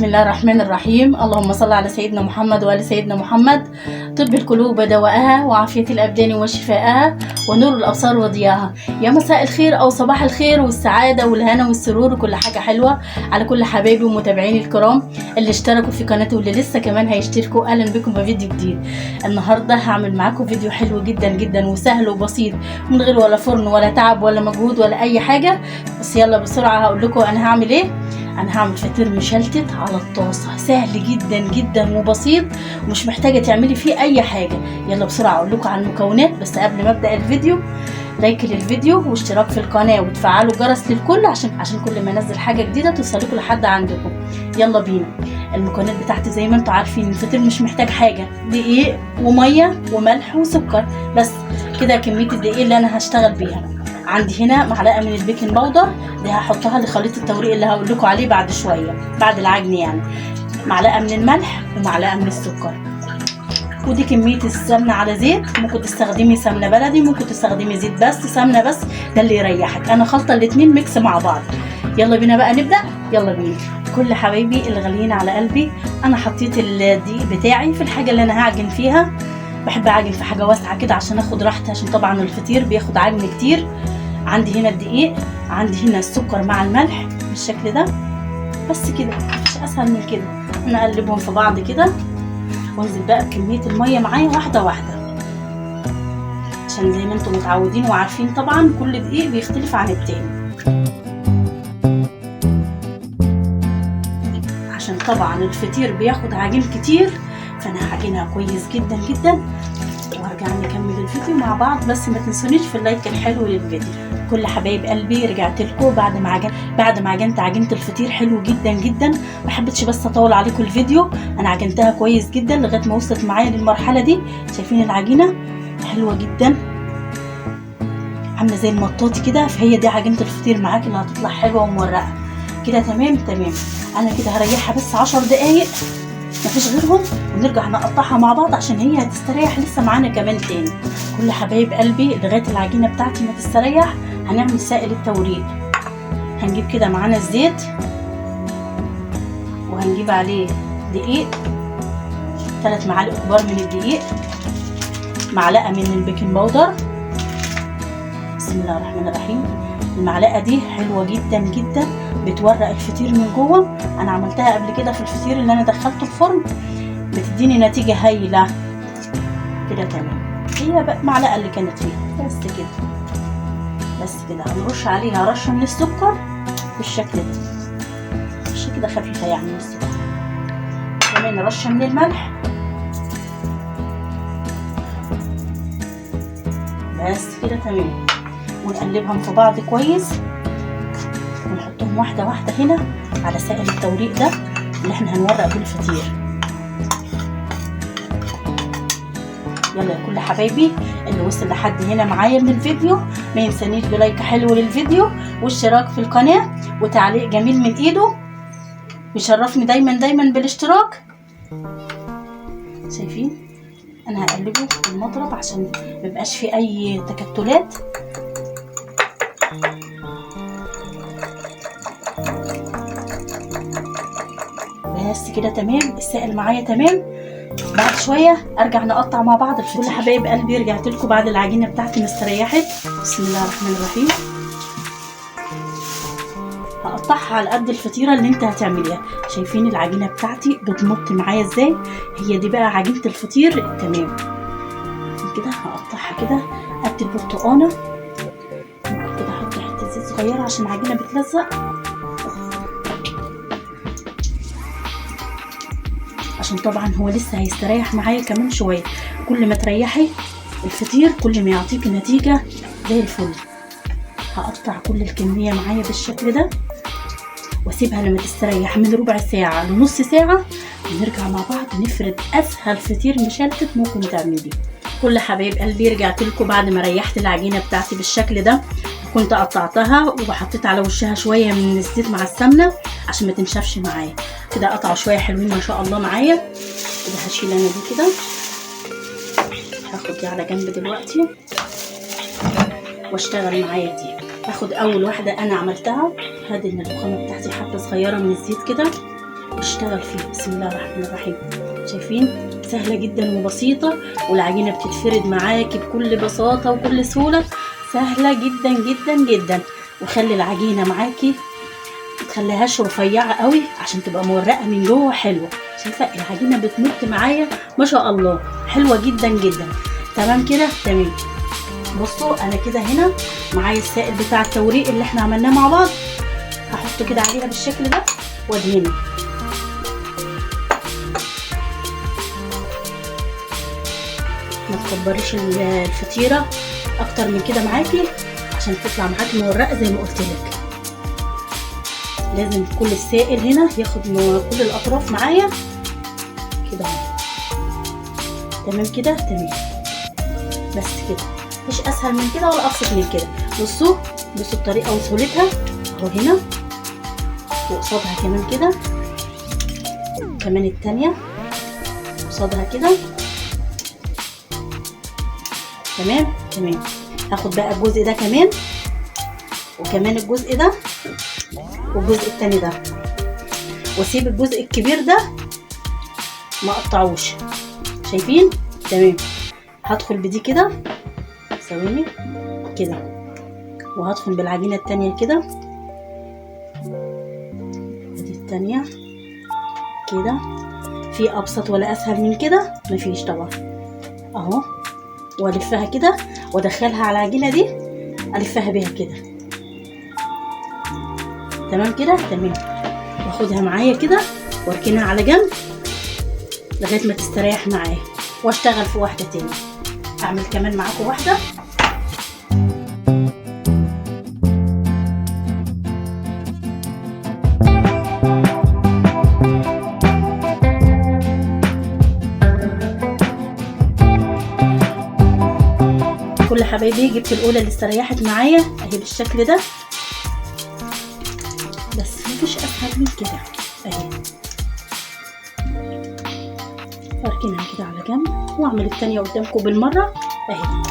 بسم الله الرحمن الرحيم. اللهم صل على سيدنا محمد وآل سيدنا محمد. طب القلوب ودواءها، وعافية الأبدان وشفائها، ونور الأبصار وضياها. يا مساء الخير أو صباح الخير والسعادة والهنا والسرور وكل حاجة حلوة على كل حبايبي ومتابعيني الكرام اللي اشتركوا في قناتي واللي لسه كمان هيشتركوا. أهلا بكم في فيديو جديد. النهاردة هعمل معاكم فيديو حلو جدا جدا وسهل وبسيط، من غير ولا فرن ولا تعب ولا مجهود ولا أي حاجة. بس يلا بسرعة هقول لكم أنا هعمل إيه. انا هعمل فطير مشلتت على الطاسه، سهل جدا جدا وبسيط ومش محتاجه تعملي فيه اي حاجة. يلا بسرعة اقول لكم على المكونات. بس قبل ما ابدا الفيديو، like للفيديو واشتراك في القناة وتفعلوا جرس للكل عشان كل ما انزل حاجة جديدة توصلكم لحد عندكم. يلا بينا. المكونات بتاعتي زي ما انتم عارفين، الفطير مش محتاج حاجة، دقيق ومية وملح وسكر بس كده. كمية الدقيق اللي انا هشتغل بيها، عندي هنا معلقه من ال baking powder، دي هحطها لخليط التوريق اللي هقول لكم عليه بعد شوية بعد العجن يعني. معلقه من الملح ومعلقة من السكر، ودي كمية السمنة على زيت. ممكن تستخدمي سمنه بلدي، ممكن تستخدمي زيت بس، سمنه بس، ده اللي يريحك. انا خلطه الاتنين mix مع بعض. يلا بينا بقى نبدا، يلا بينا. كل حبايبي اللي غاليين على قلبي، انا حطيت الدقيق بتاعي في الحاجة اللي انا هعجن فيها. بحب اعجن في حاجة واسعة كده عشان اخد راحتي، عشان طبعا الفطير بياخد عجن كتير. عندي هنا الدقيق، عندي هنا السكر مع الملح بالشكل ده، بس كده، مفيش اسهل من كده. انا اقلبهم في بعض كده وانزل بقى بكمية المية معايا واحدة واحدة، عشان زي ما انتم متعودين وعارفين طبعا كل دقيق بيختلف عن التاني، عشان طبعا الفطير بياخد عجين كتير، فانا هعجنها كويس جدا جدا وهرجع نكمل الفيديو مع بعض. بس ما تنسونيش في ال like الحلو للفيديو. كل حبايب قلبي، رجعت لكم بعد ما عجنت عجينه الفطير حلو جدا جدا. ما حبيتش بس اطول عليكم الفيديو، انا عجنتها كويس جدا لغاية ما وصلت معايا للمرحلة دي. شايفين العجينة حلوة جدا، عامله زي المطاط كده. فهي دي عجينه الفطير معاك اللي هتطلع حلوة ومورقه كده. تمام تمام. انا كده هريحها بس 10 دقايق مفيش غيرهم، ونرجع نقطعها مع بعض عشان هي هتستريح لسه معانا كمان تاني. كل حبايب قلبي، لغاية العجينة بتاعتي ما تستريح هنعمل سائل التوريق. هنجيب كده معانا الزيت، وهنجيب عليه دقيق، 3 معالق كبار من الدقيق، معلقه من ال baking powder. بسم الله الرحمن الرحيم. المعلقة دي حلوة جدا جدا، بتورق الفطير من جوه. انا عملتها قبل كده في الفطير اللي انا دخلته الفرن، بتديني نتيجة هايلة كده. تمام. هي بقى معلقه اللي كانت فيها بس كده، بس كده. هنرش عليها رشه من السكر بالشكل ده، رشه كده خفيفة يعني من السكر، كمان رشه من الملح، بس كده تمام. ونقلبهم في بعض كويس، ونحطهم واحدة واحدة هنا على سائل التوريق ده اللي احنا هنورق بيه الفطير. يلا يا كل حبايبي اللي وصل لحد هنا معايا من الفيديو، ما ينسانيش ب like حلو للفيديو واشتراك في القناة وتعليق جميل من ايده، ويشرفني دايما دايما بالاشتراك. شايفين انا هقلبه بالمضرب عشان ميبقاش فيه اي تكتلات. بس كده تمام، السائل معايا تمام. بعد شوية ارجع نقطع مع بعض الفطير. كل حبايب قلبي، رجعت لكم بعد العجينة بتاعتي ما استريحت. بسم الله الرحمن الرحيم. هقطعها على قد الفطيره اللي انت هتعمليها. شايفين العجينة بتاعتي بتمط معايا ازاي؟ هي دي بقى عجينه الفطير تمام كده. هقطعها كده قد البرتقانه. ممكن كده احط حتة زيت صغيرة عشان العجينة بتلزق، عشان طبعا هو لسه هيستريح معايا كمان شوية. كل ما تريحي الفطير كل ما يعطيك نتيجة زي الفل. هقطع كل الكمية معايا بالشكل ده واسيبها لما تستريح من ربع ساعة لنص ساعة، ونرجع مع بعض نفرد اسهل فطير مشلتت ممكن تعمليه. كل حبايب قلبي، رجعت لكم بعد ما ريحت العجينة بتاعتي بالشكل ده. كنت قطعتها وحطيت على وشها شوية من الزيت مع السمنة عشان ما تنشفش معايا كده. قطعوا شوية حلوين ما شاء الله معايا كده. هشيل انا دي كده، هاخد دي على جنب دلوقتي واشتغل معايا دي. هاخد اول واحدة انا عملتها. هدي ان الرخامه بتاعتي حبه صغيرة من الزيت كده، اشتغل فيه. بسم الله الرحمن الرحيم. شايفين سهلة جدا وبسيطة، والعجينه بتتفرد معاكي بكل بساطة وكل سهولة، سهلة جدا جدا جدا. وخلي العجينة معاكي متخليهاش رفيعة قوي عشان تبقى مورقه من جوه حلوة. شايفه العجينة بتمط معايا ما شاء الله، حلوة جدا جدا. تمام كده، تمام. بصوا انا كده هنا معايا السائل بتاع التوريق اللي احنا عملناه مع بعض، هحطه كده عليها بالشكل ده وادهنه. ما تكبريش الفطيره اكتر من كده معاكي عشان تطلع معاكي مورقه زي ما قلت لك. لازم كل السائل هنا ياخد كل الاطراف معايا كده اهو. تمام كده، تمام. بس كده، مش اسهل من كده ولا ابسط من كده. بصوا بصوا الطريقة وسهولتها اهو، هنا وقصادها كمان كده، كمان التانية قصادها كده. تمام تمام. هاخد بقى الجزء ده كمان، وكمان الجزء ده، والجزء التاني ده، واسيب الجزء الكبير ده ما اقطعوش. شايفين؟ تمام. هدخل بدي كده ثواني كده، وهدخل بالعجينه التانية كده، ادي التانية كده. في ابسط ولا اسهل من كده؟ مفيش طبعا اهو. والفها كده وادخلها على العجينة دي، الفها بيها كده. تمام كده، تمام. واخدها معايا كده واركنها على جنب لغاية ما تستريح معايا، واشتغل في واحدة تاني. اعمل كمان معاكم واحدة. كل حبايبي جبت الاولى اللي استريحت معايا اهي بالشكل ده، بس مفيش اسهل من كده اهي. اركنها كده على جنب واعمل التانية قدامكم بالمرة اهي.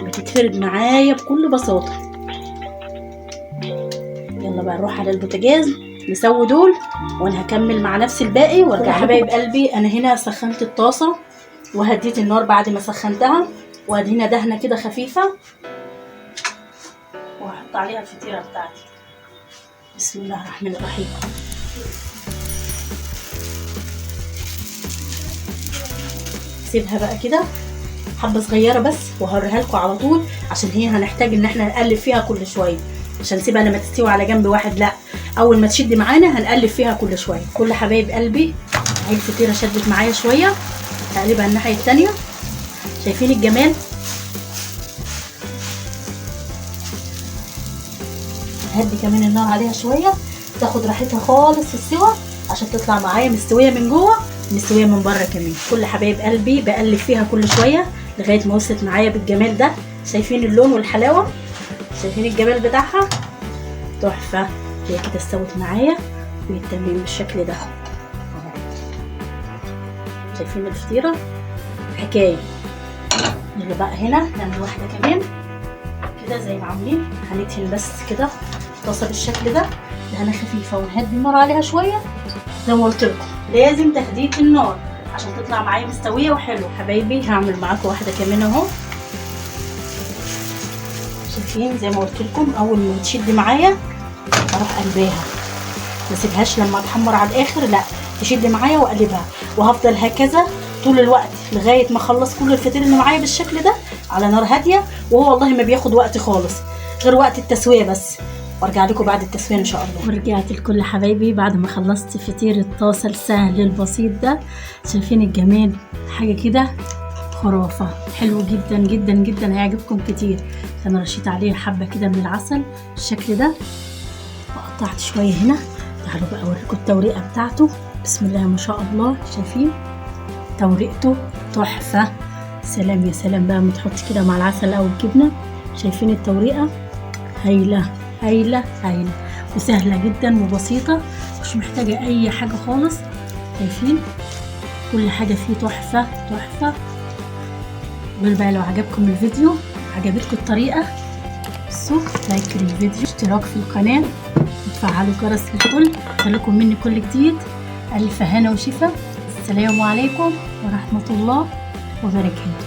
بتتفرد معايا بكل بساطة. يلا بقى نروح على البوتاجاز نسوي دول، وانا هكمل مع نفسي الباقي وارجع. حبايب قلبي انا هنا سخنت الطاسة وهديت النار بعد ما سخنتها، وادينا دهنة كده خفيفة، وهحط عليها الفطيرة بتاعتي. بسم الله الرحمن الرحيم. سيبها بقى كده حبة صغيرة بس، وهوريها لكم على طول عشان هي هنحتاج ان احنا نقلب فيها كل شوية، مش هنسيبها لما تستوي على جنب واحد، لا اول ما تشد معانا هنقلب فيها كل شوية. كل حبايب قلبي اهي الفطيرة شدت معايا شوية، هقلبها الناحية التانية. شايفين الجمال؟ هدي كمان النار عليها شوية تاخد راحتها خالص في السوا عشان تطلع معايا مستوية من جوه مستوية من بره كمان. كل حبايب قلبي بقلب فيها كل شوية لغاية ما وصلت معايا بالجمال ده. شايفين اللون والحلاوه؟ شايفين الجمال بتاعها؟ تحفة. هي كده استوت معايا وتمام بالشكل ده. شايفين الفطيره؟ حكاية. يلا بقى هنا نعمل واحدة كمان كده زي ما عاملين. هندهن بس كده طاسه بالشكل ده، دهنه خفيفة، ونهدي النار عليها شوية زي ما قلت لكم. لازم تهديه النار عشان تطلع معايا مستوية وحلوه. حبايبي هعمل معاكم واحدة كمان اهو. شايفين زي ما قلت لكم اول ما تشد معايا اروح قلباها، ما اسيبهاش لما تحمر على الاخر، لا تشد معايا واقلبها، وهفضل هكذا طول الوقت لغاية ما اخلص كل الفطير اللي معايا بالشكل ده على نار هادية. وهو والله ما بياخد وقت خالص غير وقت التسوية بس، وارجع لكم بعد التسوية ان شاء الله. ورجعت لكل حبايبي بعد ما خلصت فطير الطاسه السهل البسيط ده. شايفين الجمال؟ حاجة كده خرافه، حلو جدا جدا جدا، هيعجبكم كتير. انا رشيت عليه حبه كده من العسل بالشكل ده، وقطعت شوية هنا. تعالوا بقى اوريكم التوريقه بتاعته. بسم الله ما شاء الله، شايفين توريقته تحفة. سلام يا سلام بقى، ما تحط كده مع العسل او الجبنة. شايفين التوريقه؟ هايلة هايلة هايلة، وسهلة جدا وبسيطة، مش محتاجه اي حاجة خالص. شايفين كل حاجة فيه تحفة تحفة. قولوا بقى لو عجبكم الفيديو، عجبتكم الطريقة، بصوا like للفيديو، اشتراك في القناة، ما وتفعلوا جرس الكل يوصلكم مني كل جديد. ألف هنا وشفا. السلام عليكم ورحمة الله وبركاته.